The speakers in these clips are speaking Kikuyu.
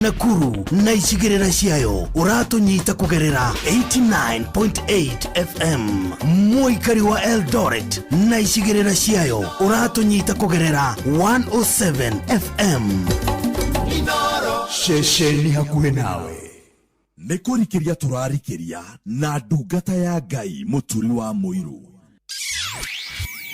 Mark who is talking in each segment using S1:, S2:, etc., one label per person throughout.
S1: Nakuru na icigĩrĩra ciayo ũratũnyita kũgerera 89.8 FM. Mũikari wa Eldoret na icigĩrĩra ciayo ũratũnyita kũgerera 107 FM.
S2: Ceceni hakuhĩ nawe.
S3: Nĩ kũrikĩria tũrarikĩria na ndungata ya Ngai Mũturi wa Mũirũ.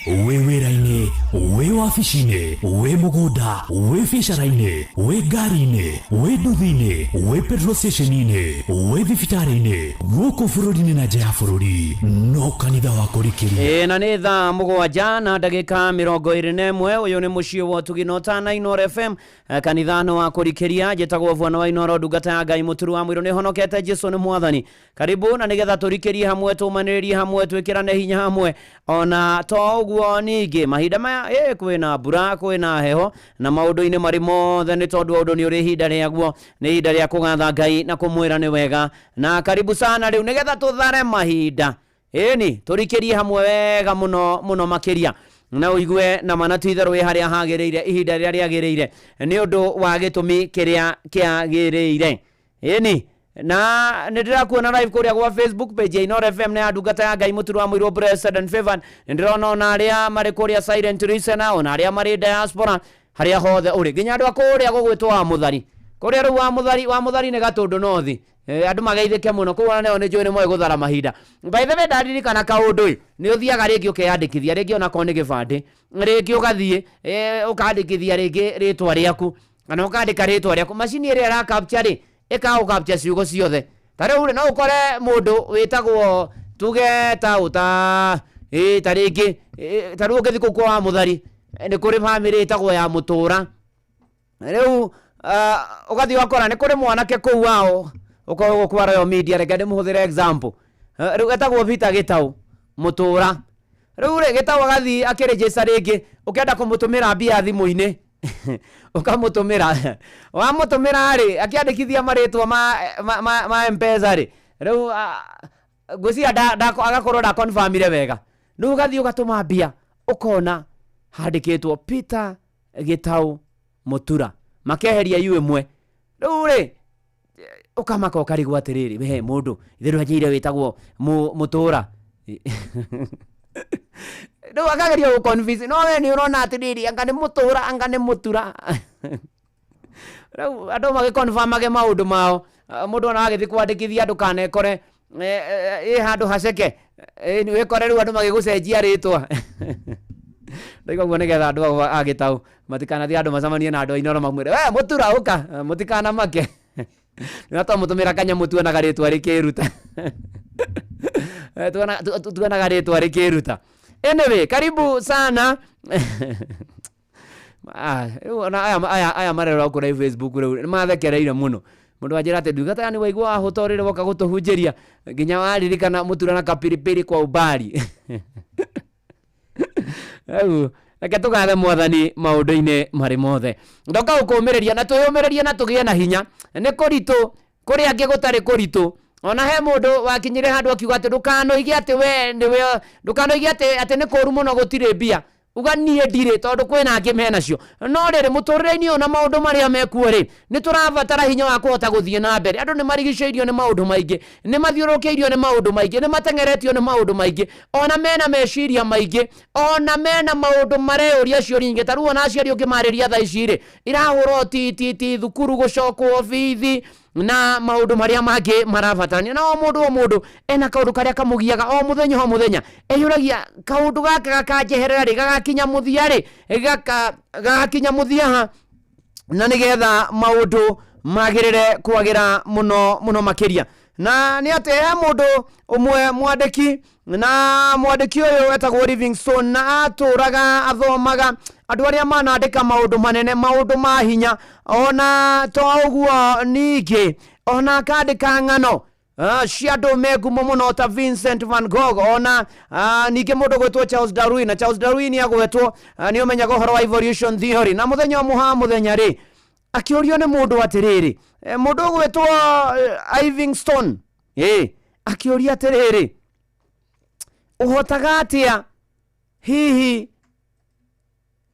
S4: Wĩ wĩra-inĩ, wĩ wabici-inĩ, wĩ mũgũnda, wĩ biacara-inĩ, wĩ ngari-inĩ, wĩ nduthi-inĩ, wĩ petrol station-inĩ, wĩ thibitarĩ-inĩ, gũkũ bũrũri-inĩ na nja ya bũrũri, no kanitha wa kũrikĩria.
S5: Ĩ, na nĩ thaa 7 na ndagĩka 21. Ũyũ nĩ mũciĩ wa ũtugi na ũtana, Inooro FM. Kanitha wa kũrikĩria. Njĩtagwo Bwana wa Inooro, ndungata ya Ngai Mũturu wa Mũirũ. Nĩ honokete, Jesu nĩ Mwathani. Karibu, na nĩgetha tũrikĩrie hamwe, tũmanĩrĩrie hamwe, twĩkĩrane hinya hamwe. Ona to ũguo, ningĩ mahinda maya kwĩna mbura, kwĩna heho na maũndũ-inĩ marĩ mothe, nĩ tondũ ũndũ nĩ ũrĩ ihinda rĩaguo. Nĩ ihinda rĩa kũgatha Ngai na kũmwĩra nĩ wega na karibu sana. Rĩu nĩgetha tũthare mahinda, ĩni tũrikĩrie hamwe wega mũno mũno makĩria, na ũigue na mana ti itherũ wĩ harĩa hagĩrĩire, ihinda rĩrĩa rĩagĩrĩire, nĩ ũndũ wa gĩtũmi kĩrĩa kĩagĩrĩire. Ĩni na nĩ ndĩrakuona live kũrĩa gwa Facebook page ya Inooro FM na ya ndungata ya Ngai Mũturu wa Mũirũ Blessed and Favored. Nĩ ndĩrona ona arĩa marĩ kũrĩa silent listener, ona arĩa marĩ diaspora, harĩa hothe ũrĩ, nginya andũ a kũrĩa gũgwĩtwo wa Mũthari kũrĩa. Rĩu wa Mũthari, wa Mũthari nĩ Gatũndũ North. Andũ mageithĩke mũno kũu, ona nĩo nĩ njũĩ nĩ moĩ gũthara mahinda. By the way, ndaririkana kaũndũ ĩ, nĩ ũthiaga rĩngĩ ũkeyandĩkithia rĩngĩ, onakorwo nĩ gĩbandĩ, rĩngĩ ũgathiĩ ũkandĩkithia rĩngĩ rĩtwa rĩaku, kana ũkandĩka rĩtwa rĩaku, macini ĩrĩa ĩra capture rĩ, ĩkaga gũ capture ciugo ciothe. Ta rĩu rĩ, no ũkore mũndũ wĩtagwo, tuge ta ũta ta rĩngĩ ta rĩu ũngĩthiĩ kũu kwa wa Mũthari, nĩ kũrĩ bamĩrĩ ĩtagwo ya Mũtũra. Rĩu ũgathiĩ ũgakora nĩ kũrĩ mwanake kũu wao ũkoragwo kwa Royal Media. Reke ndĩmũhũthĩre example. Rĩu etagwo Peter Gĩtaũ Mũtũra. Rĩu rĩ, Gĩtaũ agathiĩ akĩregister, rĩngĩ ũkenda kũmũtũmĩra mbia thimũ-inĩ, ũkamũtũmĩra. Wamũtũmĩra rĩ, akĩandĩkithia marĩtwa ma M-Pesa rĩ, rĩu ngwĩciria agakorwo ndaconfirmire wega. Rĩu ũgathiĩ ũgatũma mbia, ũkona handĩkĩtwo Peter Gĩtaũ Mũtura, makeheria yu ĩmwe. Rĩu rĩ, ũkamaka, ũkarigwo atĩrĩrĩ, we mũndũ ithe ndwanjĩire wĩtagwo Mũtũra. Rĩu akageria gũ-convince, no we nĩ ũrona atĩrĩrĩ, anga nĩ Mũtũra, anga nĩ Mũtura. Rĩu andũ magĩconfirmage maũndũ mao. Mũndũ ona agĩthiĩ kwandĩkithia, ndũkanekore ĩ handũ haceke, wĩkore rĩu andũ magĩgũcenjia rĩtwa. Ndaigua ũguo nĩgetha andũ a Gĩtaũ matikanathiĩ andũ macemanie na andũ a Inooro mamwĩre, "We Mũtura, ũka." Mũtikanamake, nĩ twamũtũmĩra kanyamũ, tuonaga rĩtwa rĩkĩruta. Tuonaga rĩtwa rĩkĩruta. Anyway, karibu sana. Rĩu ona aya marerora kũrĩa Facebook rĩu nĩ mathekereire mũno. Mũndũ anjĩra atĩ ndungata yani waigua wahũta ũrĩrĩ woka gũtũhunjĩria, nginya waririkana mũtura na kapiripiri kwa umbali. Rĩu reke tũgathe Mwathani maũndũ-inĩ marĩ mothe. Ndoka gũkũmĩrĩria na twĩyũmĩrĩrie na tũgĩe na hinya. Nĩ kũritũ, kũrĩ angĩ gũtarĩ kũritũ. Ona he mũndũ wakinyire handũ akiuga atĩ ndũkanoige atĩ we nĩwe, ndũkanoige atĩ nĩ kũru mũno gũtirĩ mbia, uga niĩ ndirĩ, tondũ kwĩna angĩ menacio. No rĩrĩ, mũtũrĩre-inĩ ũyũ na maũndũ marĩa mekuo rĩ, nĩ tũrabatara hinya wa kũhota gũthiĩ na mbere. Andũ nĩ marigicĩirio nĩ maũndũ maingĩ, nĩ mathiũrũrũkĩirio nĩ maũndũ maingĩ, nĩ mateng'eretio nĩ maũndũ maingĩ, ona mena meciria maingĩ, ona mena maũndũ mareyũria ciũria nyingĩ. Ta rĩu ona aciari ũngĩmarĩria thaa ici rĩ, irahũrwo ti ti ti thukuru, gũcokwo bithi na maũndũ marĩa mangĩ marabatarania. Na o mũndũ, o mũndũ ena kaũndũ karĩa kamũgiaga o mũthenya, o mũthenya eyũragia, kaũndũ gaka gakanjeherera rĩ, gagakinya mũthia rĩ, gaka gagakinya mũthia ha, na nĩgetha maũndũ magĩrĩre kwagĩra mũno mũno makĩria. Na nĩ atĩ he mũndũ ũmwe mwandĩki, na mwandĩki ũyũ etagwo Livingstone, na atũraga athomaga andũ arĩa manandĩka maũndũ manene, maũndũ ma hinya. Ona to ũguo, ningĩ ona akandĩka ng'ano cia andũ me ngumo mũno ta Vincent van Gogh, ona ningĩ mũndũ gwĩtwo Charles Darwin. Na Charles Darwin agwetwo, nĩ ũmenyaga ũhoro wa evolution theory. Na mũthenya ũmwe ha mũthenya rĩ, akĩũrio nĩ mũndũ atĩrĩrĩ, mũndũ ũgwĩtwo Livingstone, akĩũria atĩrĩrĩ, ũhotaga atĩa hihi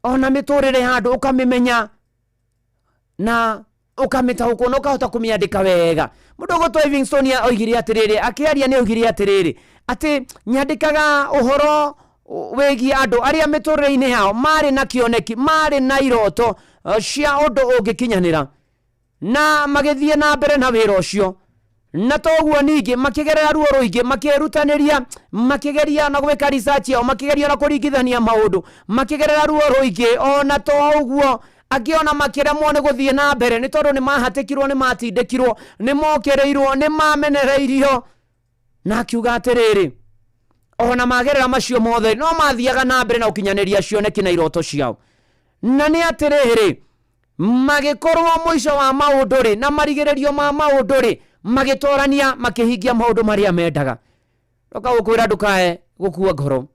S5: ona mĩtũrĩre ya andũ ũkamĩmenya na Ũkamĩtaũkwo na ũkahota kũmĩandĩka wega. Mũndũ ũgũtwo Livingstone oigire atĩrĩrĩ, akĩaria nĩ oigire atĩrĩrĩ, atĩ nyandĩkaga ũhoro wĩgiĩ andũ arĩa mĩtũrĩre-inĩ yao marĩ na kĩoneki, marĩ na iroto cia ũndũ ũngĩkinyanĩra, na magĩthiĩ na mbere na wĩra ũcio, na toguo ningĩ makĩgerera ruo rũingĩ, makĩĩrutanĩria, makĩgeria na gwĩka research yao, makĩgeria na kũringithania maũndũ, makĩgerera ruo rũingĩ. Ona to ũguo, angĩ ona makĩremwo nĩ gũthiĩ na mbere nĩ tondũ nĩ mahatĩkirwo, nĩ matindĩkirwo, nĩ mokĩrĩirwo, nĩ mamenereirio. Na akiuga atĩrĩrĩ, ona magerera macio mothe no mathiaga na mbere na gũkinyanĩria cioneki na iroto ciao. Na nĩ atĩrĩrĩ, magĩkorwo mũico wa maũndũ rĩ, na marigĩrĩrio ma maũndũ rĩ, magĩtorania, makĩhingia maũndũ marĩa mendaga. Ndoka gũkwĩra ndũkae gũkua ngoro.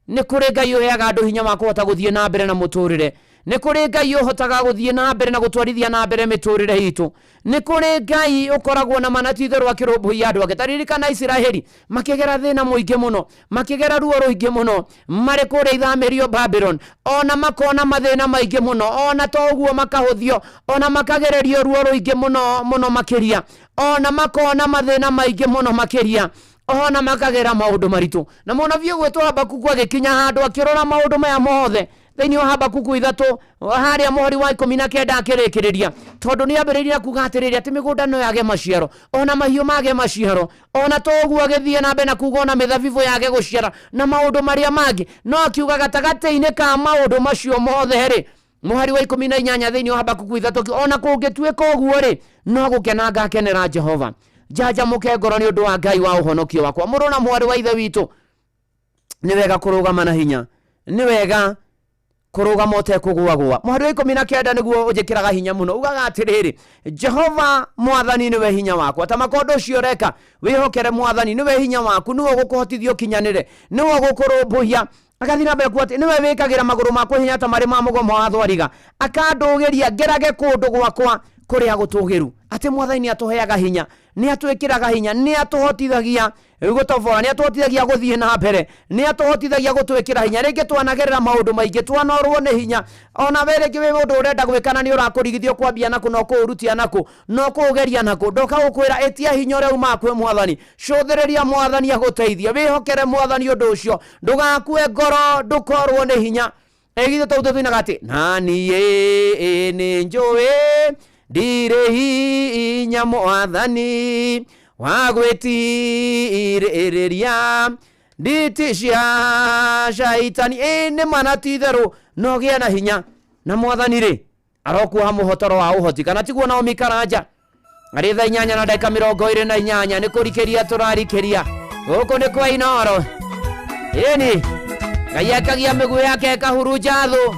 S5: Nĩ kũrĩ Ngai ũheaga andũ hinya wa kũhota gũthiĩ na mbere na mũtũrĩre. Nĩ kũrĩ Ngai ũhotaga gũthiĩ na mbere na gũtwarithia na mbere mĩtũrĩre itũ. Nĩ kũrĩ Ngai ũkoragwo na mana ti itherũ akĩrũmbũiya andũ ake. Ta ririkana Isiraeli makĩgera thĩna mũingĩ mũno, makĩgera ruo rũingĩ mũno, marĩ kũrĩa ithamĩrio Babylon, ona makona mathĩna maingĩ mũno, ona to ũguo makahũthio, ona makagererio ruo rũingĩ mũno mũno makĩria, ona makona mathĩna maingĩ mũno makĩria, ona makagera maũndũ maritũ. Na mũnabii ũgwĩtwo Habakuku agĩkinya handũ akĩrora maũndũ maya mothe thĩinĩ wa Habakuku 3 harĩa mũhari wa 19 akĩrĩkĩrĩria, tondũ nĩ ambĩrĩirie kuga atĩrĩrĩ, atĩ mĩgũnda no yage maciaro, ona mahiũ mage maciaro, ona to ũguo agĩthiĩ na mbere na kuga ona mĩthabibũ yage gũciara na maũndũ marĩa mangĩ. No akiuga gatagatĩ-inĩ ka maũndũ macio mothe rĩ, mũhari wa 18 thĩinĩ wa Habakuku 3, ona kũngĩtuĩka ũguo rĩ, no gũkena ngakenera Jehova, njanjamũke ngoro nĩ ũndũ wa Ngai wa ũhonokio wakwa. Mũrũ na mwarĩ wa Ithe witũ, nĩ wega kũrũgama na hinya, nĩ wega kũrũgama ũtekũgũagũa. Mũhari wa 19 nĩguo ũnjĩkĩraga hinya mũno, ugaga atĩrĩrĩ, Jehova mwathani nĩwe hinya wakwa. Ta makondo ũcio ũreka, wĩhokere mwathani, nĩwe hinya waku, nĩwe ũgũkũhotithia ũkinyanĩre, nĩwe ũgũkũrũmbũiya. Agathiĩ na mbere kuga atĩ nĩwe wĩkagĩra magũrũ makwa hinya ta marĩ ma mũgomo wa thwariga, akandũgĩria ngerage kũndũ gwakwa kũrĩa gũtũgĩru. Atĩ mwathani nĩ atũheaga hinya, nĩ atwĩkĩraga hinya, nĩ atũhotithagia gũtobora, nĩ atũhotithagia gũthiĩ na mbere, nĩ atũhotithagia gũtwĩkĩra hinya. Rĩngĩ twanagerera maũndũ maingĩ, twanorwo nĩ hinya, ona we rĩngĩ wĩ mũndũ ũrenda gwĩka na nĩ ũrakũrigithio kwambia nakũ na ũkũũrutia nakũ na ũkũũgeria nakũ. Ndoka gũkwĩra ĩtia hinya ũrĩa umaga kwĩ mwathani, cũthĩrĩria mwathani agũteithie, wĩhokere mwathani ũndũ ũcio, ndũgakue ngoro, ndũkorwo nĩ hinya. Ĩgithĩ tau tũtwinaga atĩ na niĩ nĩ njũĩ ndirĩ hinya mwathani wa gwĩtirĩrĩria nditi cia caitani. Ĩ nĩ mana ti itherũ, no gĩa na hinya na mwathani rĩ arokuoha mũhotoro wa ũhoti, kana tiguo? Naomi Karanja, arĩ thaa 8:28, nĩ kũrikĩria tũrarikĩria gũkũ nĩ kwa Inoro. Ĩni Ngai akagia mĩguĩ yake ĩkahurunja thũ.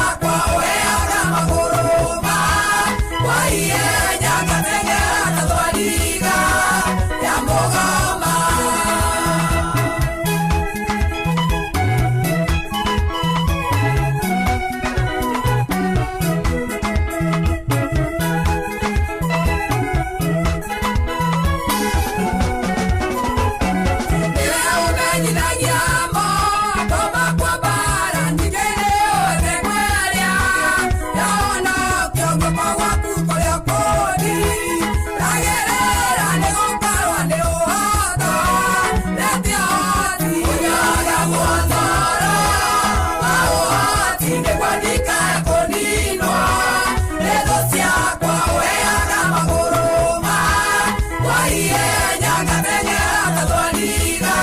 S6: ciakwa ũheaga magũrũ makwa ihenya ngateng'era ta thwariga ya mũgoma. Nĩwe ũmenyithagia moko makwa mbaara, ningĩ nĩũĩ kwaria. Ndahonokio guoko gwaku kũrĩa kũndiragĩrĩra, nĩgũkorwo nĩ ũhota rete ũhoti. Ũnyoga mũtoro wa ũhoti nĩguo ndikae kũninwo nĩ thũ ciakwa. Ũheaga magũrũ makwa ihenya ngateng'era ta thwariga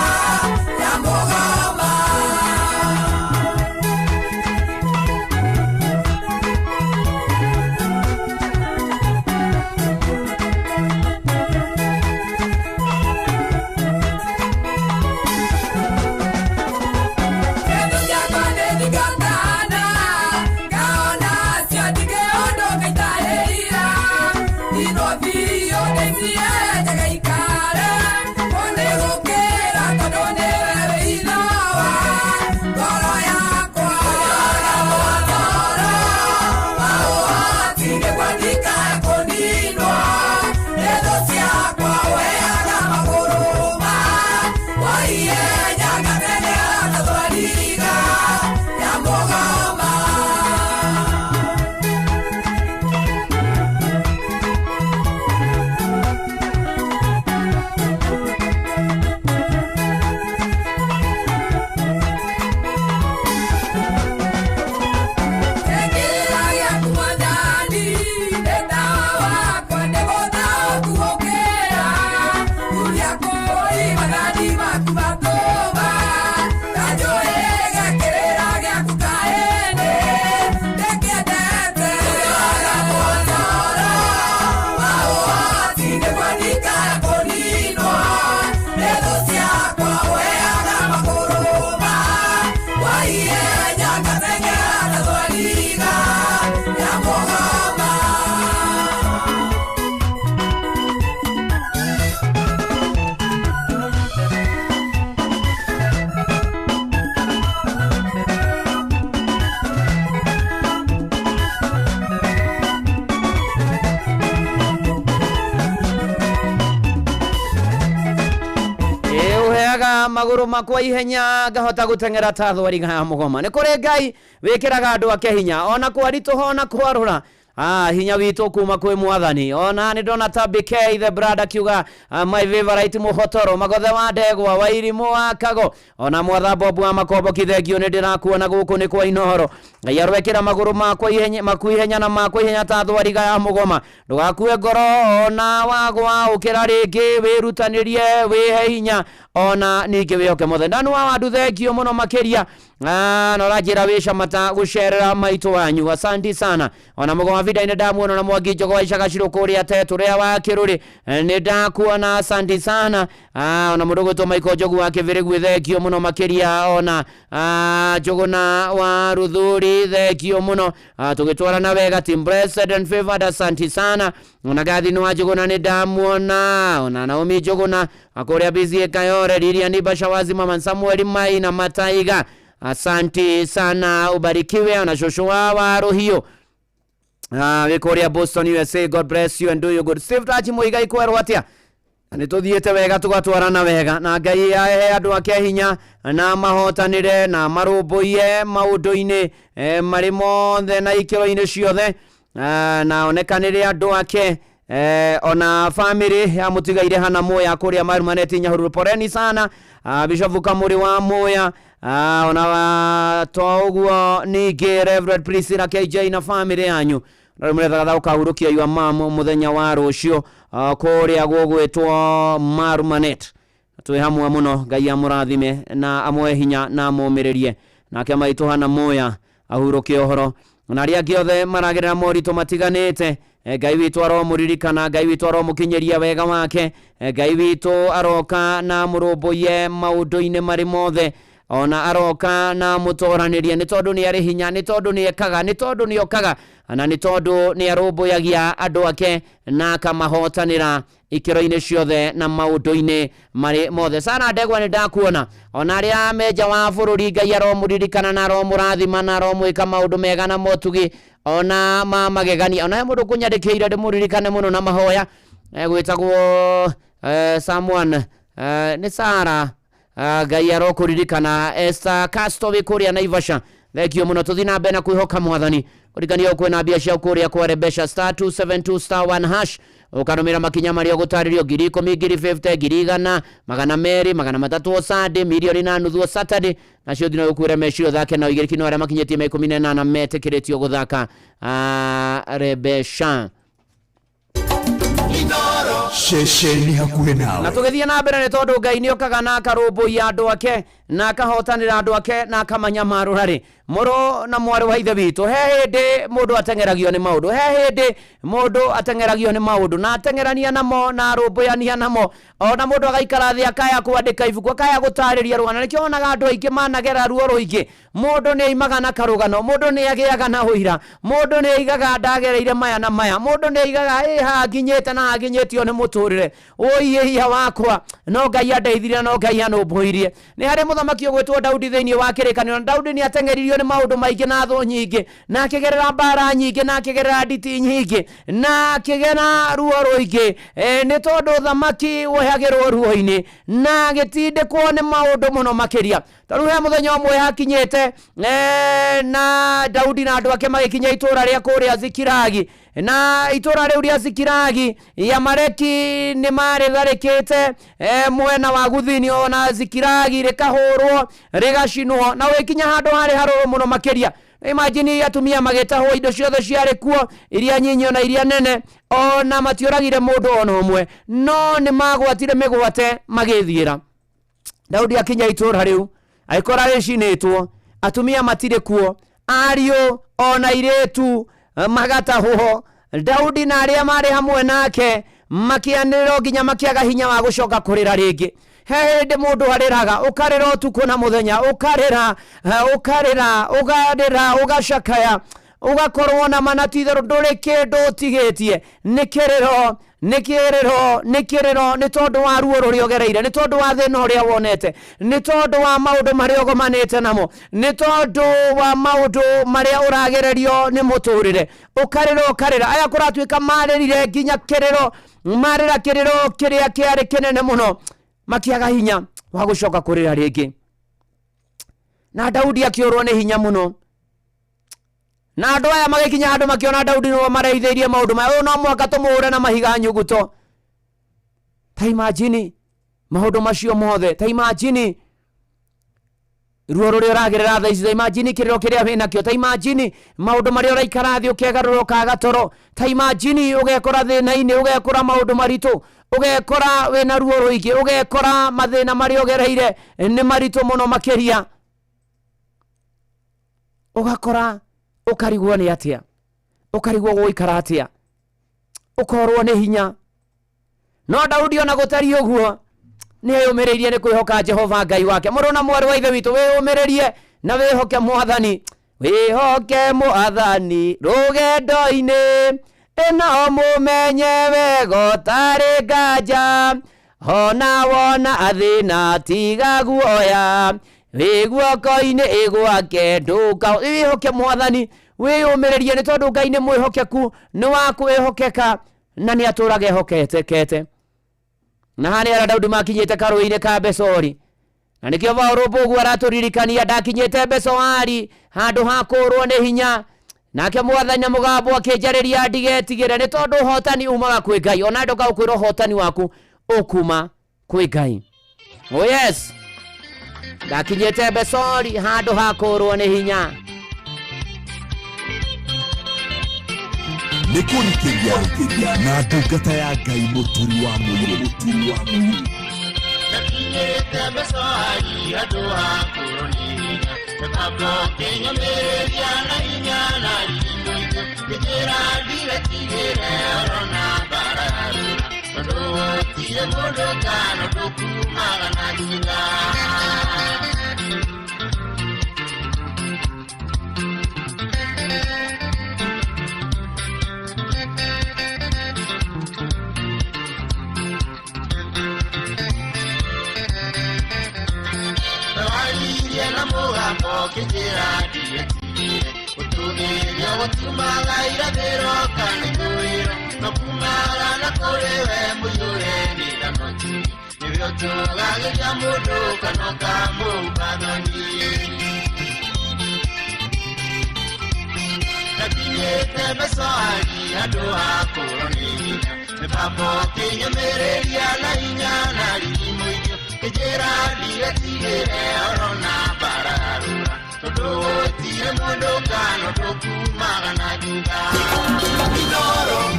S6: ya mũgoma. Kĩndũ ciakwa nĩthingatana, ngaona cio ndingĩũndũka itarĩira. Ninwo biũ ndĩcienje gaikare, kũnĩgũkĩra tondũ nĩwe wĩitho wa ngoro yakwa. Ũnyoga mũtoro wa ũhoti nĩguo ndikae kũninwo nĩ thũ ciakwa. Ũheaga magũrũ makwa ihenya ngateng'era ta thwariga ya mũgoma. Kĩkĩra gĩaku Mwathani nĩ tawa wakwa, nĩgũtaũku gũkĩra ũrĩa kũi mathani maku matũma kanjũĩ gĩkĩrĩra gĩaku kaĩnĩ ndĩkĩendete. Ũnyoga mũtoro wa ũhoti nĩguo ndikae kũninwo nĩ thũ ciakwa. Ũheaga magũrũ makwa ihenya ngateng'era ta thwariga ya mũgoma.
S5: Ĩ, ũheaga magũrũ makwa ihenya ngahota gũteng'era ta thwariga ya mũgoma. Nĩ kũrĩ Ngai wĩkĩraga andũ ake hinya ona kwaritũha ona kwarũra. Hinya witũ kuma kwĩ Mwathani. Ona nĩ ndona ta BK the brother akiuga my favorite mũhotoro magothe wa ndegwa wa irimũ wa kago ona mwatha bobu wa makombo kithengio nĩ ndĩrakuona gũkũ nĩ kwa Inooro. Ngai arwekĩra magũrũ makwa ihenya maku ihenya na makwa ihenya ta thwariga ya mũgoma. Ndũgakue ngoro ona wagwa, ũkĩra rĩngĩ, wĩrutanĩrie, wĩhe hinya ona ningĩ wĩhoke mothe. Ndanu wa wandu thengio mũno makĩria. Na ũranjĩra wĩ camata gũcerera maitũ wanyu, asanti sana. Ona mũgoma vida-inĩ ndamuona na Mwangi Njogo wa Icaga Cirũ kũrĩa Tetũ rĩa wa Kĩrũrĩ, nĩ ndakuona, asanti sana. Ona mũndũ gwĩtwo Michael Njogu wa Kĩbĩrĩgui thengio mũno makĩria. Ona Njũgũna wa Ruthuri thengio mũno. Tũgĩtwarana wega, team blessed and favored, asanti sana. Ona Gathini wa Njũgũna nĩ ndamuona, ona Naomi Njũgũna kũrĩa BCA Kayore, Lilian Bashawazi, Mama Samuel Mai na Mataiga, asanti sana, ubarikiwe. Ona shosho wa Waruhiũ wĩ kũrĩa Boston USA, God bless you and do you good. Steve Tachi Muigai kwerwo atĩa? Nĩ tũthiĩte wega tũgatwarana wega na Ngai ahe andũ ake hinya na mahotanĩre na marũmbũiye maũndũ-inĩ marĩ mothe na ikĩro-inĩ ciothe, na onekanĩre andũ ake ona family ya mũtigaire hana Muya kũrĩa marumaneti Nyahururu, poreni sana. Bishop Kamuri wa Muya, ona to ũguo ningĩ Reverend Priscilla KJ na family yanyu na mũrethaga ũkahurũkia your mom mũthenya wa rũciũ, kũrĩa gũgwĩtwo Marumanet. Twĩ hamwe mũno, Ngai amũrathime na amũhe hinya na amũmĩrĩrie nake maitũ hana Muya ahurũke ũhoro na arĩa angĩ othe maragerera moritũ matiganĩte. Ngai witũ aromũririkana, Ngai witũ aromũkinyĩria wega wake, Ngai witũ aroka na amũrũmbũiye maũndũ-inĩ marĩ mothe. Ona aroka na mũtoranĩria, nĩ tondũ nĩ arĩ hinya, nĩ tondũ nĩ ekaga, nĩ tondũ nĩ okaga, na nĩ tondũ nĩ arũmbũyagia andũ ake na akamahotanĩra ikĩro-inĩ ciothe na maũndũ-inĩ marĩ mothe. Sara Ndegwa, nĩ ndakuona. Ona arĩa menja wa bũrũri, Ngai aromũririkana na aromũrathima na aromwĩka maũndũ mega na motugi ona ma magegania. Ona he mũndũ kũnyandĩkĩire ndĩmũririkane mũno na mahoya, gwĩtagwo someone, nĩ Sara. Ngai arokũririkana. Esther Casto wĩ kũrĩa Naivasha, thengio mũno. Tũthiĩ na mbere na kwĩhoka Mwathani. Kũrikania kwĩna mbia cia kũrĩa kwa mbeca, *272*1#, ũkarũmĩrĩra makinya marĩa ũgũtarĩrio: 10,000, 50,000, 100,000, 200, 300 o Sunday, 1.5 million o Saturday. Nacio thino ũkwĩre meciria ũthake na ũigĩrĩki no arĩa makinyĩtie mĩaka 18 metĩkĩrĩtio gũthaka rebesha.
S2: Ceceni hakuhĩ
S5: Na
S2: nawe.
S5: Tũgĩthiĩ na mbere, nĩ tondũ Ngai nĩ okaga na akarũmbũiya andũ ake na akahotanĩra andũ ake na akamanyamarũra rĩ. Mũrũ na mwarĩ wa ithe witũ, he hĩndĩ mũndũ ateng'eragio nĩ maũndũ, he hĩndĩ mũndũ ateng'eragio nĩ maũndũ na ateng'erania namo na arũmbũyania namo, ona mũndũ agaikara thĩ akaya kwandĩka ibuku, akaya gũtarĩria rũgano. Nĩkĩo wonaga andũ aingĩ managera ruo rũingĩ. Mũndũ nĩ aimaga na karũgano, mũndũ nĩ agĩaga na ũira, mũndũ nĩ aigaga ndagereire maya na maya, mũndũ nĩ aigaga ĩ haha nginyĩte na haha nginyĩtio nĩ mũtũrĩre ũiĩhia wakwa, no Ngai andeithirie, no Ngai anũmbũirie. Nĩ harĩ mũthamaki ũgwĩtwo Daudi thĩinĩ wa Kĩrĩkanĩro, na Daudi nĩ ateng'eririo nĩ maũndũ maingĩ na thũ nyingĩ, na akĩgerera mbara nyingĩ, na akĩgerera nditi nyingĩ, na akĩgera ruo rũingĩ, nĩ tondũ thamaki wohagĩrwo ruo-inĩ, na agĩtindĩkwo nĩ maũndũ mũno makĩria. Ta rĩu he mũthenya ũmwe hakinyĩte, na Daudi na andũ ake magĩkinya itũũra rĩa kũrĩa Zikiragi, na itũũra rĩu rĩa Zikiragi, Amaleki nĩ marĩtharĩkĩte mwena wa guthini, ona Zikiragi rĩkahũrwo, rĩgacinwo, na ũgĩkinya handũ harĩ harũrũ mũno makĩria. Imagine, atumia magĩtahwo, indo ciothe ciarĩ kuo, iria nyinyi ona iria nene, ona matiũragire mũndũ ona ũmwe, no nĩ magwatire mĩgwate magĩthiĩra. Daudi akinya itũũra rĩu agĩkora rĩcinĩtwo, atumia matirĩ kuo, ariũ ona irĩtu magatahwo. Daudi na arĩa marĩ hamwe nake makĩanĩrĩra nginya makĩaga hinya wa gũcoka kũrĩra rĩngĩ. He hĩndĩ mũndũ arĩraga, ũkarĩra ũtukũ na mũthenya, ũkarĩra, ũkarĩra, ũkarĩra, ũgacakaya, ũgakorwo na mana ti itherũ ndũrĩ kĩndũ ũtigĩtie, nĩ kĩrĩro, nĩ kĩrĩro, nĩ kĩrĩro, nĩ tondũ wa ruo rũrĩa ũgereire, nĩ tondũ wa thĩna ũrĩa wonete, nĩ tondũ wa maũndũ marĩa ũgomanĩte namo, nĩ tondũ wa maũndũ marĩa ũragererio nĩ mũtũrĩre. Ũkarĩra, ũkarĩra. Aya kũratuĩka marĩrire nginya kĩrĩro, marĩra kĩrĩro kĩrĩa kĩarĩ kĩnene mũno, makĩaga hinya wa gũcoka kũrĩra rĩngĩ, na Daudi akĩũrwo nĩ hinya mũno. Na andũ aya magĩkinya handũ makĩona Daudi nĩwe mareithĩirie maũndũ maya, ũyũ no mũhaka tũmũhũre na mahiga nyuguto. Ta imagine maũndũ macio mothe, ta imagine ruo rũrĩa ũragerera thaa ici, ta imagine kĩrĩro kĩrĩa wĩnakĩo, ta imagine maũndũ marĩa ũraikara thĩ ũkegarũra ũkaga toro, ta imagine ũgekora thĩna-inĩ, ũgekora maũndũ maritũ, ũgekora wĩna ruo rũingĩ, ũgekora mathĩna marĩa ũgereire nĩ maritũ mũno makĩria, ũgakora ũkarigwo nĩ atĩa, ũkarigwo gũikara atĩa, ũkorwo nĩ hinya. No Daudi, ona gũtariĩ ũguo, nĩ eyũmĩrĩirie nĩ kwĩhoka Jehova Ngai wake. Mũrũ na mwarĩ wa ithe witũ, wĩyũmĩrĩrie na wĩhoke Mwathani, wĩhoke Mwathani rũgendo-inĩ ĩno, mũmenye wega ũtarĩ nganja, ona wona thĩna tiga guoya, wĩ guoko-inĩ gwake ndũka. Wĩhoke Mwathani, wĩyũmĩrĩrie, nĩ tondũ Ngai nĩ mwĩhokeku, nĩ wa kwĩhokeka, na nĩ atũraga ehoketekete. Na harĩa arĩa Daudi makinyĩte karũĩ-inĩ ka Besori, na nĩkĩo Paũlũ Mbũgu aratũririkania, ndakinyĩte Besoari handũ ha kũũrwo nĩ hinya, nake Mwathani na mũgambo akĩnjarĩria ndigetigĩre, nĩ tondũ ũhotani umaga kwĩ Ngai. Ona ndoka gũkwĩra ũhotani waku ũkuma kwĩ Ngai. Oh yes, ndakinyĩte Besori handũ ha kũũrwo nĩ hinya.
S3: Nĩ kũrikĩria na ndungata ya Ngai mũturi wa mũirũ, mũturi wa mũirũ.
S7: Ndakinyĩte Besori handũ ha kũũrwo nĩ hinya, mũgambo ũkĩnyũmĩrĩria na hinya na riri mũingĩ, ngĩnjĩra ndigetigĩre orona mbara yarũra, tondũ gũtirĩ mũndũ kana ũndũ kumaga na thutha. ũkĩnjĩra ndigetigĩre ũtũgĩrio gũtiumaga irathĩro kana ithũĩro no kumaga na kũrĩ we mũiyũre nĩ tha na ũtugi nĩwe ũtũgagĩria mũndũ kana ũkamũhumba thoni Ndakinyĩte mbecoari handũ ha kũũrwo nĩ hinya mĩbambo ũkĩnyũmĩrĩria na hinya na riri mũingĩ ũkĩnjĩra ndigetigĩre oro na mbara yarũra tondũ gũtirĩ mũndũ kana ũndũ kumaga na thutha.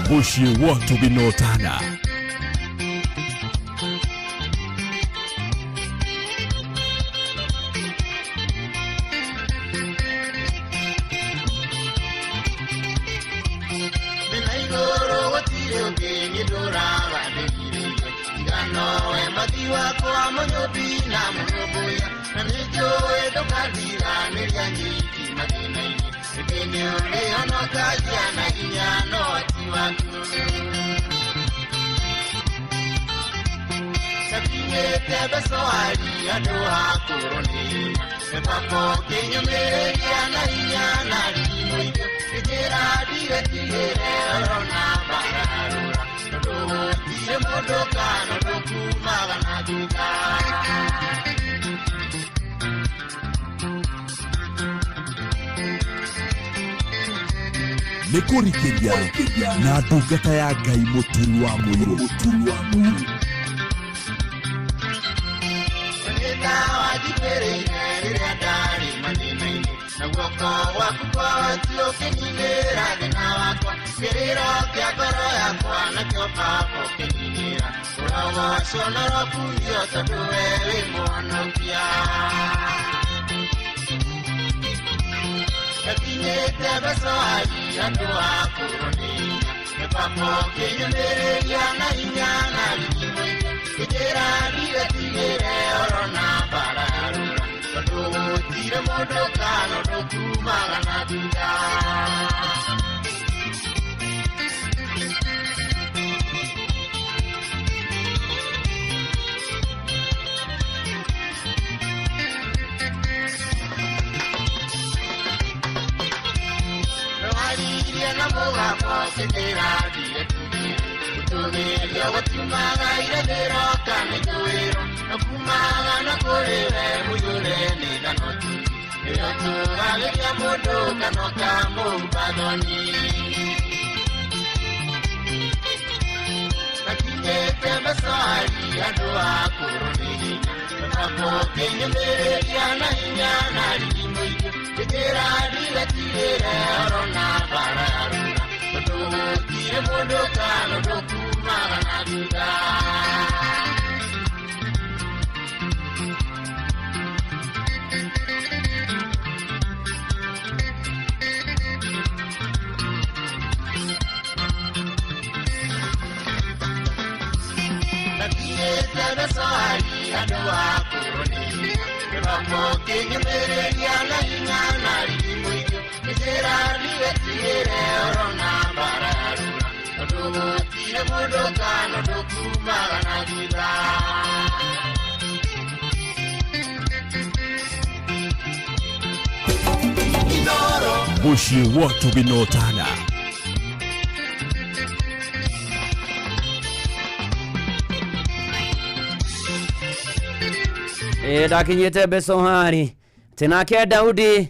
S3: Mũciĩ wa ũtugi na ũtana.
S7: Thĩ na igũrũ gũtirĩ ũngĩ niĩ ndũraga ndĩrirĩirio tiga nowe mwathi wakwa mũnyũmbi na mũnũmbũiya na nĩnjũĩ ndũkandiganĩria nyiki mathĩna-inĩ ĩndĩ nĩũrĩhonokagia na hinya no ti waku. Ndakinyĩte mbecoari handũ ha kũũrwo nĩ hinya mĩbambo ũkĩnyũmĩrĩria na hinya na riri mũingĩ ũkĩnjĩra ndigetigĩre oro na mbara yarũra tondũ gũtirĩ mũndũ kana ũndũ kumaga na thutha.
S3: Nĩ kũrikĩria na ndungata ya Ngai mũturi wa mũirũ.
S7: Nĩ wanjitĩrĩire rĩrĩa ndarĩ mathĩna-inĩ na guoko gwaku kwa ũtugi ũkĩnyinĩra thĩna wakwa kĩrĩro kĩa ngoro yakwa nakĩo baba ũkĩnyinĩra ũrogocwo na ũrokumio tondũ we wĩ mũhonokia. Ndakinyĩte mbecoari handũ ha kũũrwo nĩ hinya mĩbambo ũkĩnyũmĩrĩria na hinya na riri mũingĩ ũkĩnjĩra ndigetigĩre oro na mbara yarũra tondũ gũtirĩ mũndũ kana ũndũ kumaga na thutha. Nĩwaririe na mũgambo ũkĩnjĩra ndigetigĩre ũtũgĩrio gũtiumaga irathĩro kana ithũĩro no kumaga na kũrĩ we mũiyũre nĩ tha na ũtugi nĩwe ũtũgagĩria mũndũ kana ũkamũhumba thoni. Ndakinyĩte mbecoari handũ ha kũũrwo nĩ hinya mĩbambo ũkĩnyũmĩrĩria na hinya na riri mũingĩ ũkĩnjĩra ndigetigĩre oro na mbara yarũra tondũ gũtirĩ mũndũ kana ũndũ kumaga na thutha. Ndakinyĩte mbecoari handũ ha kũũrwo nĩ hinya mĩbambo ũkĩnyũmĩrĩria na hinya na riri mũingĩ ũkĩnjĩra ndigetigĩre oro na mbara yarũra tondũ gũtirĩ mũndũ kana ũndũ kumaga na thutha.
S3: Mũciĩ wa ũtugi na ũtana.
S5: Ĩ ndakinyĩte Besohari atĩ nake Daudi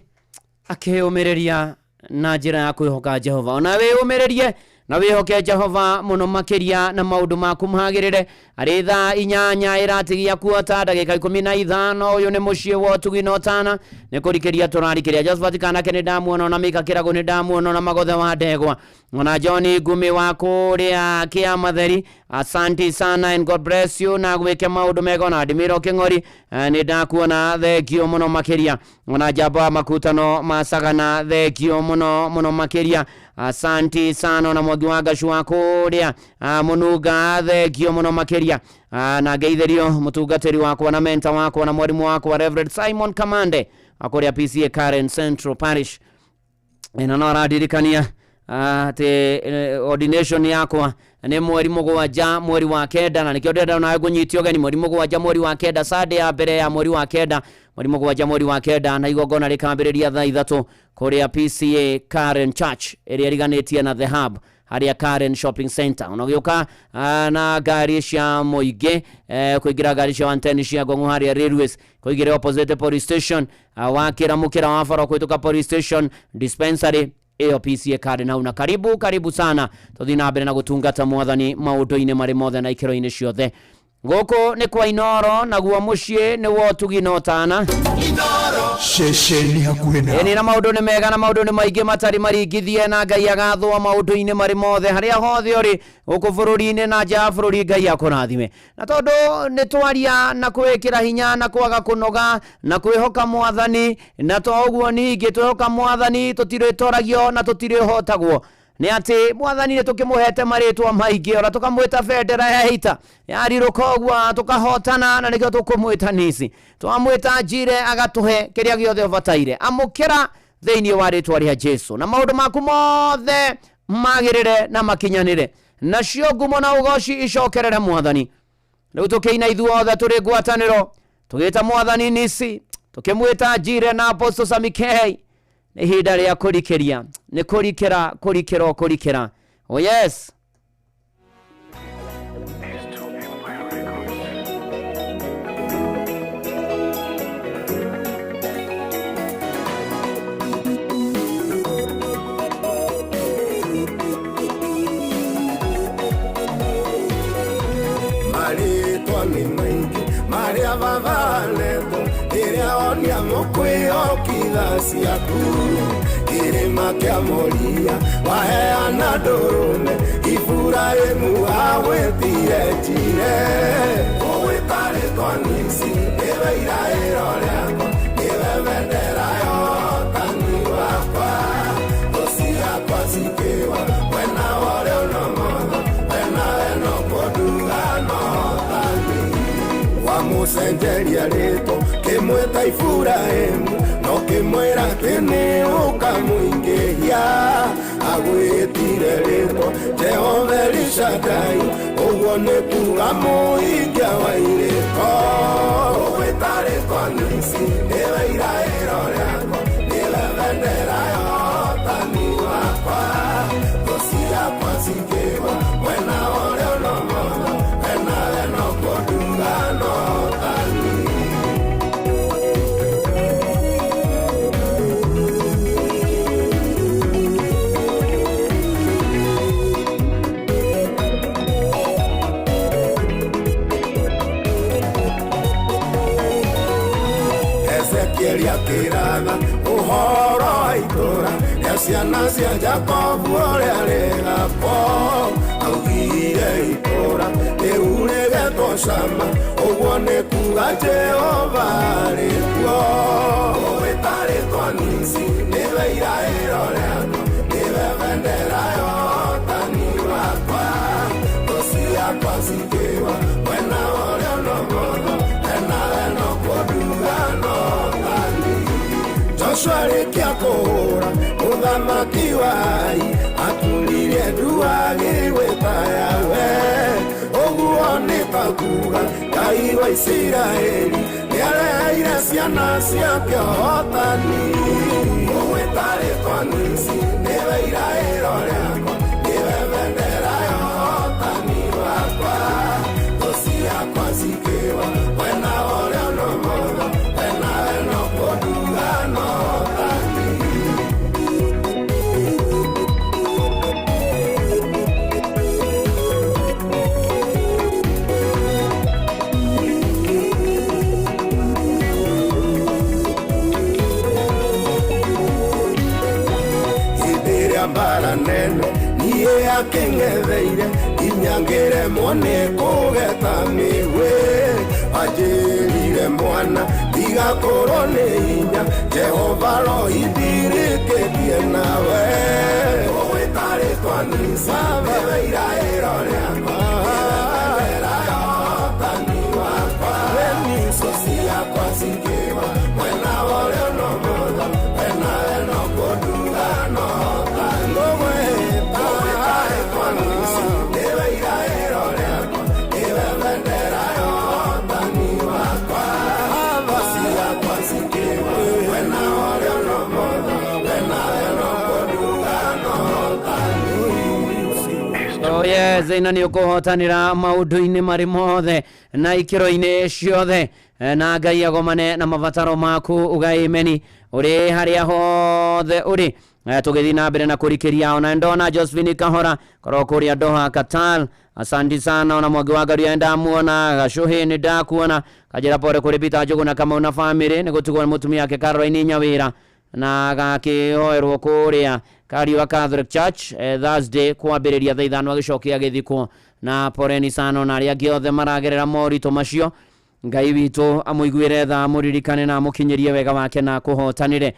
S5: akĩyũmĩrĩria na njĩra ya kwĩhoka Jehova. Ona wĩyũmĩrĩrie na wĩhoke Jehova mũno makĩria na maũndũ maku magĩrĩre. Arĩ thaa 8 ĩratigia kuota ndagĩka 15. Ũyũ nĩ mũciĩ wa ũtugi na ũtana nĩ kũrikĩria tũrarikĩria. Josephat Kanake nĩ ndamuona ona Mika Kĩragũ nĩ ndamuona ona Magothe wa Ndegwa ona John Ngumi wa kũrĩa Kĩamatheri, asanti sana and God bless you na gwĩke maũndũ mega. Ona Ndimiro Kĩng'ori nĩ ndakuona, thengio mũno makĩria. Ona Njamba wa Makutano Masagana, thengio mũno mũno makĩria, asanti sana. Ona Mwangi wa Ngacu wa kũrĩa Mũnunga, thengio mũno makĩria. Na ngeithĩrio mũtungatĩri wakwa na mentor wakwa na mwarimu wakwa Reverend Simon Kamande wa kũrĩa PCA Karen Central Parish. Na no arandirikania Atĩ ordination yakwa nĩ 7 mweri wa 9, na nĩkĩo ndĩrenda nawe ngũnyite ũgeni 7 mweri wa 9, Sunday ya mbere ya mweri wa 9, 7 mweri wa 9, na igongona rĩkambĩrĩria thaa 3 kũrĩa PCA Karen Church ĩrĩa ĩriganĩtie na The Hub harĩa Karen Shopping Center. Unagĩũka na ngari cia mũingĩ, kũingĩra ngari cia 110 cia Ngong'o harĩa Railways, kũingĩra opposite police station, wakĩra mũkĩra wa bara kũhĩtũka police station dispensary ĩyo PCA Karen hau. Na karibu karibu sana, tũthiĩ na mbere na gũtungata mwathani maũndũ-inĩ marĩ mothe na ikĩro-inĩ ciothe. Gũkũ nĩ kwa Inoro, naguo mũciĩ nĩ wa ũtugi na ũtana.
S2: Ceceni hakuhĩ na
S5: Ĩni na maũndũ nĩ mega na maũndũ nĩ maingĩ matarĩ maringithie, na Ngai agathwo maũndũ-inĩ marĩ mothe harĩa hothe ũrĩ gũkũ bũrũri-inĩ na nja ya bũrũri. Ngai akũrathime. Na tondũ nĩ twaria na kwĩkĩra hinya na kwaga kũnoga na kwĩhoka mwathani, na to ũguo ningĩ twehoka mwathani tũtirĩtoragio na tũtirĩhotagwo. Nĩ atĩ mwathani nĩ tũkĩmũhete marĩtwa maingĩ, ona tũkamwĩta bendera ya ita yarirũka ũguo tũkahotana, na nĩkĩo tũkũmwĩta Nisi. Twamwĩta Njire agatũhe kĩrĩa gĩothe ũbataire. Amũkĩra thĩinĩ wa rĩtwa rĩa Jesu, na maũndũ maku mothe magĩrĩre na makinyanĩre, nacio ngumo na ũgoci icokerere mwathani. Rĩu tũkĩina ithuothe tũrĩ ngwatanĩro tũgĩta mwathani Nisi, tũkĩmwĩta Njire na Apostle Samikei. Nĩ ihinda rĩa kũrikĩria, nĩ kũrikĩra kũrikĩra o kũrikĩra. Oh yes.
S8: Marĩtwa nĩ maingĩ marĩa babanetwo, rĩrĩa onia mũkwĩhokitha ciaku. Kĩrĩma kĩa Moria waheana ndũrũme, Iburahĩmu agwĩtire Njire. Ũgwĩta rĩtwa Nisi, nĩwe iraĩro rĩakwa, nĩwe bendera ya ũhotani wakwa. Thũ ciakwa cikĩwa mwena wa ũrĩo na ũmotho, wena we no kũnduga no ũhotani. Wamũcenjeria rĩtwa kĩmwĩta Iburahĩmu, no kĩmwĩra atĩ nĩ ũkamũingĩhia. Agwĩtire rĩtwa Jehova Elishadai, ũguo nĩ kuga mũhingia wa irĩko. Ũgwĩta rĩtwa Nisi, nĩwe iraĩro rĩakwa, nĩwe bendera ya ũhotani wakwa. Thũ ciakwa cikĩgwa mwena wa ũrĩo na ũmotho, wena we no kũnduga no ũhotani. Ezekieli akĩratha ũhoro wa itũũra rĩa ciana cia Jakobu ũrĩa rĩgakwo. Augire itũũra rĩu rĩgetwo Shama, ũguo nĩ kuga Jehova arĩ kuo. Ũgwĩta rĩtwa Nisi, nĩwe iraĩro rĩakwa, nĩwe bendera ya ũhotani wakwa. Thũ ciakwa cikĩgwa mwena wa ũrĩo na ũmotho, wena we no kũnduga no ũhotani. Joshua arĩkia kũhũra mũthamaki wa Ai, aturirie ndu agĩgwĩta Yahweh. Ũguo nĩ ta kuga Ngai wa Isiraeli nĩareheire ciana ciake ũhotani. Ũgwĩta rĩtwa Nisi, nĩwe iraĩro rĩakwa, nĩwe bendera ya ũhotani wakwa. Thũ ciakwa cikĩgwa mwena wa ũrĩo na ũmotho, wena we no kũnduga no ũhotani. Hĩndĩ ĩrĩa mbara nene niĩ akĩng'etheire, nginya ngĩremwo nĩ kũgeta mĩhwĩ. Anjĩrire mwana ndigakorwo nĩ hinya, Jehova rohindirĩkĩtie nawe. Ũgwĩta rĩtwa Nisi, nĩwe iraĩro rĩakwa, nĩwe bendera ya ũhotani wakwa. Thũ ciakwa cikĩgwa mwena wa ũrĩo na ũmotho, wena we no kũnduga no ũhotani.
S5: Oh yes, na nĩ ũkũhotanĩra maũndũ-inĩ marĩ mothe na ikĩro-inĩ ciothe, na Ngai agomane na mabataro maku uga ameni ũrĩ harĩa hothe ũrĩ. Tũgĩthiĩ na mbere na kũrikĩria ona ndona Josephine Kahora korwo kũrĩa Doha Qatar, asante sana. Ona Mwangi wa Ngaruiya ndamuona, Gacuhi nĩ ndakuona, kanjĩra pore kũrĩ Peter Njũgũ na Kamau na family nĩ gũtigwo nĩ mũtumia wake Caroline Nyawĩra na gakĩhoerwo kũrĩa Kariua Catholic Church Thursday kwambĩrĩria thaa 5 agĩcokia agĩthikwo. Na poreni sana na arĩa angĩ othe maragerera moritũ macio, Ngai witũ amũiguĩre tha, amũririkane na amũkinyĩrie wega wake na akũhotanĩre.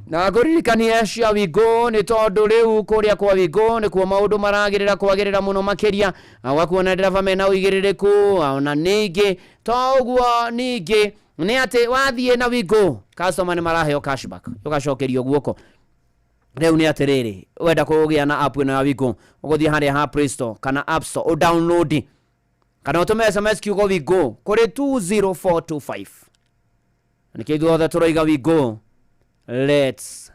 S5: Na ngũririkanie cia Wingũ nĩ tondũ rĩu kũrĩa kwa Wingũ nĩkuo maũndũ maragĩrĩra kwagĩrĩra mũno makĩria, wakuona ndereba mena ũigĩrĩrĩku. Ona ningĩ to ũguo, ningĩ nĩ atĩ wathiĩ na Wingũ customer nĩ maraheo cashback, ũgacokerio guoko. Rĩu nĩ atĩrĩrĩ, wenda kũgĩa na app ĩno ya Wingũ, ũgũthiĩ harĩa ha Play Store kana App Store ũdownload kana ũtũme SMS kiugo Wingũ kũrĩ 20425. Nĩkĩo ithuothe tũroiga Wingũ, let's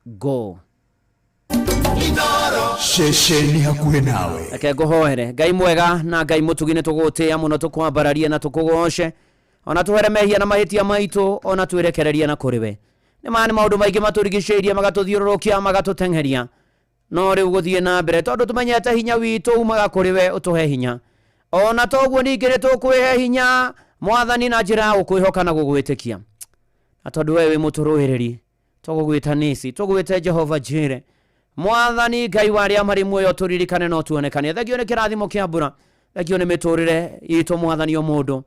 S5: go.
S2: Ceceni hakuhĩ nawe.
S5: Reke ngũhoere. Ngai mwega na Ngai mũtugi, nĩ tũgũtĩĩa mũno, tũkwambararie na tũkũgoce, ona tũhere mehia na mahĩtia maitũ, ona twĩrekererie na kũrĩ we. Nĩ ma nĩ maũndũ maingĩ matũrigicĩirie, magatũthiũrũrũkia, magatũteng'eria, no rĩu gũthiĩ na mbere tondũ tũmenyete hinya witũ umaga kũrĩ we, ũtũhe hinya. Ona toguo ningĩ nĩ tũkwĩhe hinya Mwathani na njĩra ya gũkwĩhoka na gũgwĩtĩkia, na tondũ we wĩ mũtũrũĩrĩri, tũgũgwĩta nĩci, tũgwĩte Jehova Jire, Mwathani Ngai wa arĩa marĩ muoyo, tũririkane no tuonekane. Thengio nĩ kĩrathimo kĩa mbura, thengio nĩ mĩtũrĩre itũ Mwathani o mũndũ,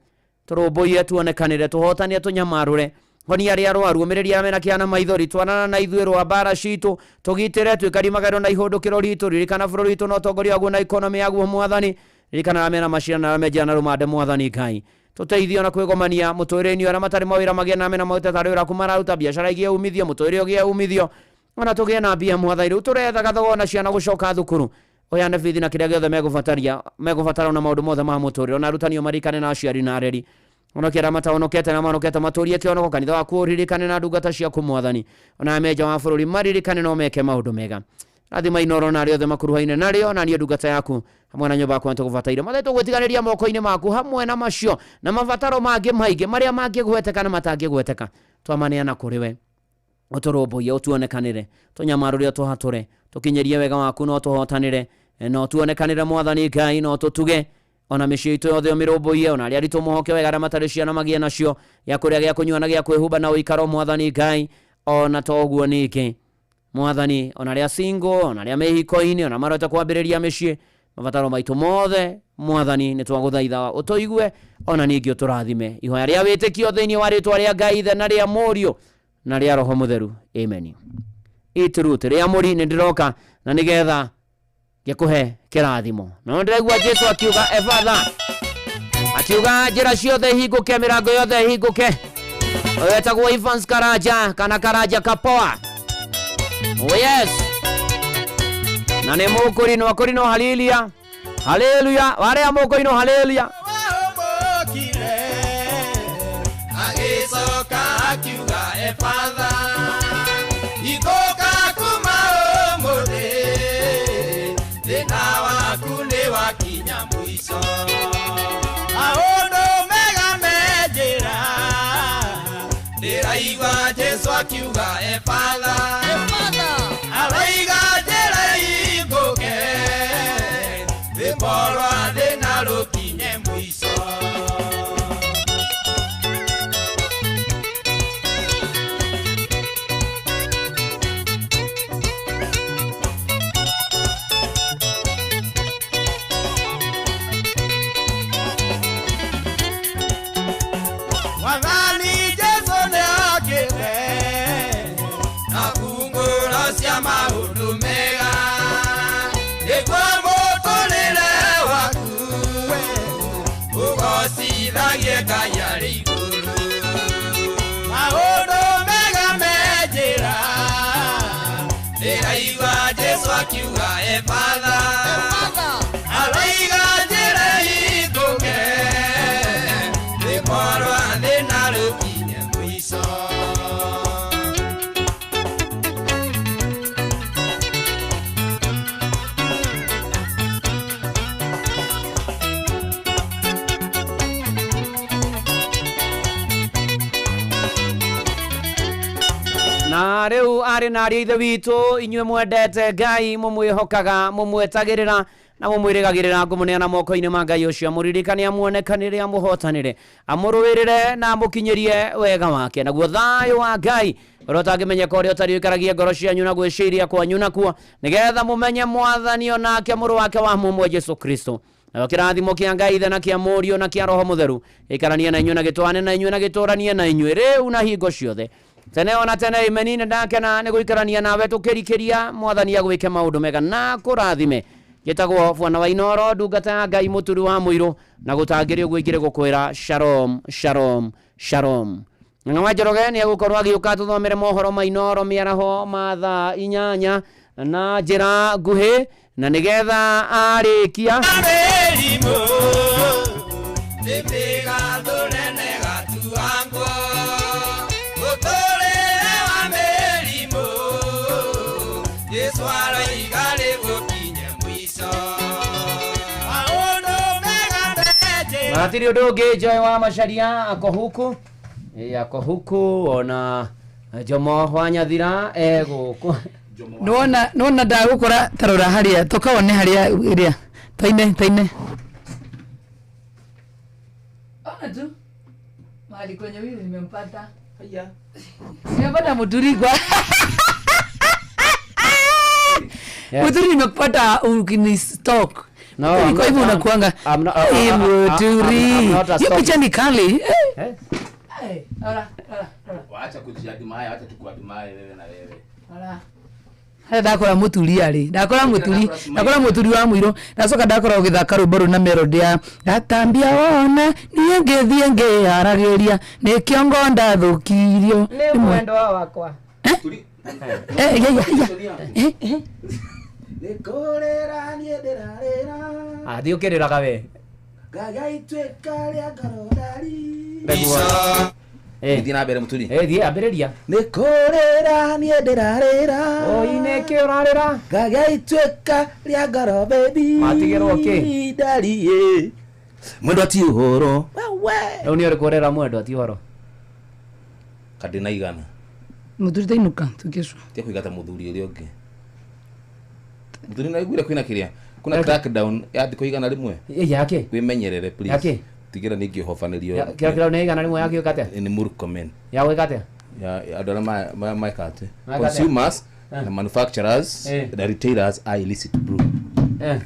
S5: tũrũmbũiye, tuonekanĩre, tũhotanie, tũnyamarũre, honia arĩa arwaru, ũmĩrĩria arĩa mena kĩeha na maithori, twarana na ithuĩ rwa mbara citũ, tũgitĩre, twĩkarie magerwo na ihũndũkĩro ritũ, ririkana bũrũri witũ na ũtongoria waguo na ikonomĩ yaguo Mwathani, ririkana arĩa mena macira na arĩa menjera na rũmande Mwathani Ngai, tũteithio na kwĩgomania mũtũrĩre-inĩ, arĩa matarĩ mawĩra magĩe na mena maũteta tarĩ wĩra mararuta, biacara igĩe umithio, mũtũrĩre ũgĩe umithio, ona tũgĩe na mbia Mwathani. Rĩu tũrethaga thogora na ciana gũcoka thukuru, ũheane bithi na kĩrĩa gĩothe megũbataria megũbatara na maũndũ mothe ma mũtũrĩre, ona arutani o maririkane na aciari na areri, onokia arĩa matahonokete na mahonokete matũrie kĩhonoko, kanitha waku ũririkane na ndungata ciaku Mwathani, ona menja wa bũrũri maririkane no meke maũndũ mega. Rathima Inooro na arĩa othe makuruhaine narĩo, na niĩ ndungata yaku hamwe na nyũmba yakwa nĩtũgũbataire. Mwathani, tũgwĩtiganĩria moko-inĩ maku hamwe na macio na mabataro mangĩ maingĩ marĩa mangĩgweteka na matangĩgweteka, twamaneana kũrĩ we, ũtũrũmbũiye, ũtuonekanĩre, tũnyamarũre, ũtũhatũre, tũkinyĩrie wega waku no tũhotanĩre, no tuonekanĩre Mwathani Ngai, no tũtuge ona mĩciĩ itũ yothe ũmĩrũmbũiye, ona arĩa aritũ mohoke wega, arĩa matarĩ ciana magĩe nacio, gĩa kũrĩa, gĩa kũnyua na gĩa kwĩhumba na ũikaro Mwathani Ngai. Ona to ũguo ningĩ Mwathani, ona arĩa single, ona arĩa me ihiko-inĩ, ona marota kwambĩrĩria mĩciĩ, mabataro maitũ mothe Mwathani nĩ twagũthaitha ũtũigue, ona ningĩ ũtũrathime. Ihoya rĩa wĩtĩkio thĩinĩ wa rĩtwa rĩa Ngai Ithe na rĩa Mũriũ na rĩa Roho Mũtheru, amen. Iturute rĩa mũri nĩ ndĩroka na nĩgetha ngĩkũhe kĩrathimo. No ndĩraigua Jesu akiuga efatha, akiuga njĩra ciothe hingũke, mĩrango yothe hingũke. Ũyũ etagwo Evans Karanja kana Karanja Kapoa. Oh yes, na nĩ mũkũrinũ akũrinũ, haleluya haleluya, warĩa mũkũrinũ haleluya.
S7: Wahũmũkire, agĩcoka akiuga efatha, ikũka kuma ũmũthĩ, thĩna waku nĩ wakinya mũico. Maũndũ mega me njĩra, ndĩraigua Jesũ akiuga efatha, aroiga njĩra hingũke, rwĩmbo rwa thĩna rũkinye mũico. Mwathani Jesũ nĩokĩte na kungũro cia maũndũ mega, nĩguo mũtũrĩre waku ũgocithagie Ngai arĩ igũrũ. Maũndũ mega me njĩra, ndĩraigua Jesũ akiuga efatha, aroiga njĩra hingũke, rwĩmbo rwa thĩna rũkinye mũico.
S5: Na rĩu arĩ na arĩ ithe witũ, inyuĩ mwendete Ngai, mũmwĩhokaga, mũmwetagĩrĩra na mũmwĩrĩgagĩrĩra, ngũmũneana moko-inĩ ma Ngai ũcio, amũririkane, amuonekanĩre, amũhotanĩre, amũrũĩrĩre na amũkinyĩrie wega wake. Naguo thayũ wa Ngai ũrĩa ũtangĩmenyeka, ũrĩa ũtariĩ, ũikaragie ngoro cianyu na gwĩciria kwanyu nakuo, nĩgetha mũmenye Mwathani o nake mũrũ wake wa mũmwe Jesu Kristo. Nayo kĩrathimo kĩa Ngai Ithe na kĩa Mũriũ na kĩa Roho Mũtheru gĩikaranie na inyuĩ na gĩtwane na inyuĩ na gĩtũranie na inyuĩ rĩu na hingo ciothe, tene ona tene. Imeni. Nĩ ndakena nĩ gũikarania nawe tũkĩrikĩria. Mwathani agwĩke maũndũ mega na kũrathime. Njĩtagwo Bwana wa Inoro, ndungata ya Ngai, mũturi wa mũirũ, na gũtangĩrĩ ũguo ingĩrĩ gũkwĩra shalom, shalom, shalom. Ng'ang'a wa Njoroge nĩ egũkorwo agĩũka tũthomere mohoro ma Inoro mĩaraho ma thaa 8 na njĩra nguhĩ, na nĩgetha arĩkia
S6: Mĩrimũ nĩ mĩgathũre na ĩgatuangwo, mũtũrĩre wa mĩrimũ, Jesũ aroiga rĩgũkinye mũico, maũndũ mega menjĩra.
S5: Hatirĩ ũndũ ũngĩ. Joy wa Macharia ako huku. Ĩ, ako huku, ona Jomo wa Nyathira egũkũ.
S9: Nĩwona ndagũkora, tarora harĩa tũkawone harĩa ĩrĩa taine taine. Ona tu mahali kwenye huyu nimempata. Nimempata Muturi kwa Muturi, nimekupata ukini stalk.
S5: No,
S9: Kwa
S5: I'm not-
S9: hivyo unakuanga
S5: I'm not-
S9: Eh, Muturi.
S5: I'm not a
S9: Hiyo
S5: stalker.
S9: picha ni kali eh.
S5: Eh?
S9: Eh, ora, ora, ora.
S10: Wacha kujiadmire, wacha tukuadmire wewe na wewe.
S9: Harĩa ndakora mũturi arĩ, ndakora mũturi, ndakora mũturi wa mũirũ, ndacoka ndakora ũgĩthaka rwĩmbo rũu na melody ya gatambia wona niĩ ngĩthiĩ ngĩharagĩria nĩkĩo ngo ndathũkirio.
S5: Nĩ mwendwa wakwa.
S9: Eh, ya, ya, ya. Eh, eh.
S10: Nĩkũrĩra niĩ ndĩrarĩra.
S5: Athiĩ ũkĩrĩraga we.
S10: Ngaga ituĩka rĩa ngoro ndari.
S5: Eh.
S10: Thiĩ na mbere, Mũturi.
S5: Eh, thiĩ ambĩrĩria.
S10: Nĩkũrĩra niĩ ndĩrarĩra.
S5: Oi, nĩkĩ ũrarĩra?
S10: Ngaga ituĩka rĩa ngoro baby.
S5: Matigĩrwo kĩ?
S10: Ndari mwendwa ti ũhoro.
S5: Rĩu nĩ ũrĩkũ ũrera mwendwa ti ũhoro?
S10: Kandĩ na igana.
S9: Mũturi, tainũka tukĩcua.
S10: Tia kũigata mũthuri ũrĩa ũngĩ. Mũthuri, naiguire kwĩna kĩrĩa, kuna crackdown ya thikũ 100.
S5: Ĩ, yake.
S10: Wĩmenyerere please.
S5: Yake?
S10: Tigĩra nĩ ingĩhobanĩrio.
S5: Kĩrĩa kĩrĩa nĩ 100 yake ũkate?
S10: Nĩ Murkomen.
S5: Ya gwĩka atĩa?
S10: Ya andũ arĩa meka atĩ
S5: Meka atĩa?
S10: consumers na manufacturers na retailers are illicit brew.
S5: Eh.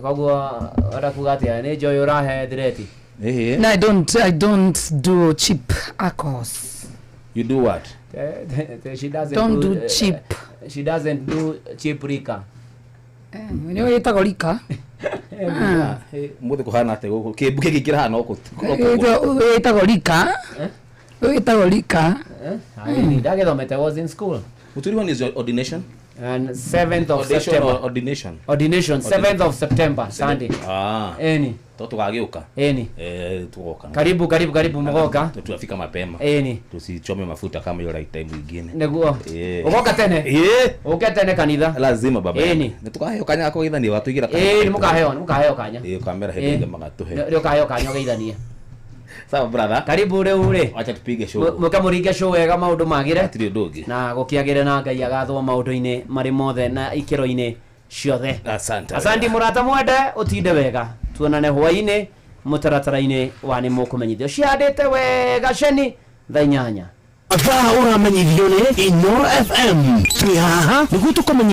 S5: Koguo ũrenda kuga atĩa, nĩ njoy ũrahe thireti?
S10: Ĩhĩ.
S9: No, I don't do cheap alcohols.
S10: You do what?
S5: She doesn't
S9: Don't do
S5: eh,
S9: cheap.
S5: She doesn't do cheap liquor.
S9: Nĩyo ĩtagwo rika.
S10: Mũthĩ kũhana atĩa gũkũ? Kĩmbu gĩkĩ kĩrahana gũkũ.
S9: Ĩtagwo rika, ĩtagwo rika.
S5: Ndagĩthomete, was in school.
S10: Mũturi, when is your ordination?
S5: And 7th of
S10: Ordination
S5: September.
S10: or ordination?
S5: Ordination, 7th of September, Sunday.
S10: Ah.
S5: Eni.
S10: To tũgagĩũka.
S5: Eni.
S10: Eh, tugoka.
S5: Karibu, karibu, karibu mũgoka.
S10: Tuafika mapema.
S5: Eni.
S10: Tusichome mafuta kama hiyo right time ingine.
S5: Nĩguo.
S10: Eh.
S5: Ũgoka tene.
S10: Eh.
S5: Ũke tene kanitha.
S10: Lazima baba.
S5: Eni.
S10: Nĩ tukaheo kanya ga kũgeithania watũigĩra.
S5: Ĩĩ, nĩ mũkaheo, nĩ mũkaheo kanya.
S10: Ĩĩ, kamera hĩndĩ ĩrĩa magatũhe.
S5: Nĩ ũkaheo kanya ũgeithanie.
S10: Sawa brother.
S5: Karibu rĩu rĩ.
S10: Wacha tupige show.
S5: Mũke mũringe show wega, maũndũ magĩre.
S10: Hatirĩ ũndũ ũngĩ.
S5: Na gũkĩagĩre na Ngai agathwo maũndũ-inĩ marĩ mothe na ikĩro-inĩ ciothe.
S10: Asante.
S5: Asante mũrata mwende, ũtinde wega, tuonane hwaĩ-inĩ mũtaratara-inĩ wa nĩ mũkũmenyithio cihandĩte wega ceni thaa 8.
S1: Mathaa ũramenyithio nĩ Inoro FM, twĩ haha nĩguo tũkũmenyithia.